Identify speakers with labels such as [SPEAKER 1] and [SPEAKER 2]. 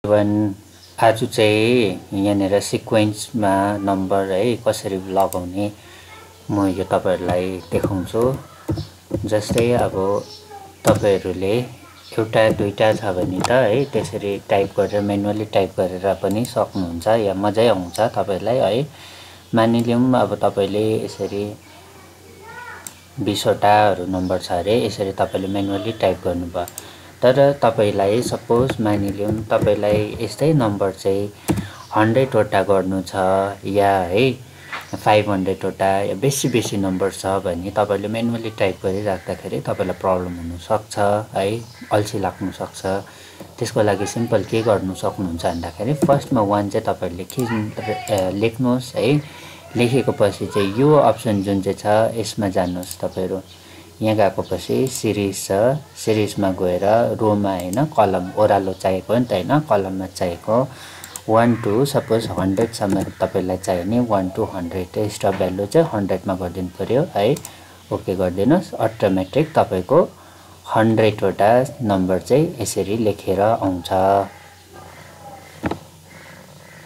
[SPEAKER 1] आज चाहिँ यहाँनिर सिक्वेन्समा नम्बर है कसरी लगाउने म यो तपाईहरुलाई देखाउँछु। जस्तै अब तपाईहरुले एउटा दुईटा छ भने त है त्यसरी टाइप गरेर म्यानुअली टाइप गरेर पनि सक्नुहुन्छ या मजै आउँछ तपाईहरुलाई है। मानिलिउँ अब तपाईले यसरी 20 वटाहरु नम्बर छ अरे यसरी तपाईले म्यानुअली टाइप गर्नुभयो। तर तपाईलाई सपोज मानिलिउँ तपाईलाई यस्तै नम्बर चाहिँ 100 वटा गर्नु छ या है 500 वटा या बेसी नम्बर छ भने तपाईले म्यानुअली टाइप गरिराख्दाखेरि तपाईलाई प्रब्लम हुन सक्छ है, अल्छी लाग्न सक्छ। त्यसको लागि सिम्पल के गर्नु सक्नुहुन्छ भन्दाखेरि फर्स्टमा 1 चाहिँ तपाईले लेख्नुस् है। लेखेको पछि चाहिँ यो अप्सन जुन चाहिँ छ यसमा जानुस् तपाईहरु। यहाँ गएको पछि सिरिज छ, सिरिजमा गएर रोमा हैन कलम ओरालो चाहिएको नि त हैन, कलममा चाहिएको 1 to सपोज 100 सम्म तपाईलाई चाहियो नि 1 to 100 स्टप भ्यालु चाहिँ 100 मा गर्दिनु पर्यो है। ओके गर्दिनुस्। अटोमेटिक तपाईको 100 वटा नम्बर चाहिँ यसरी लेखेर आउँछ।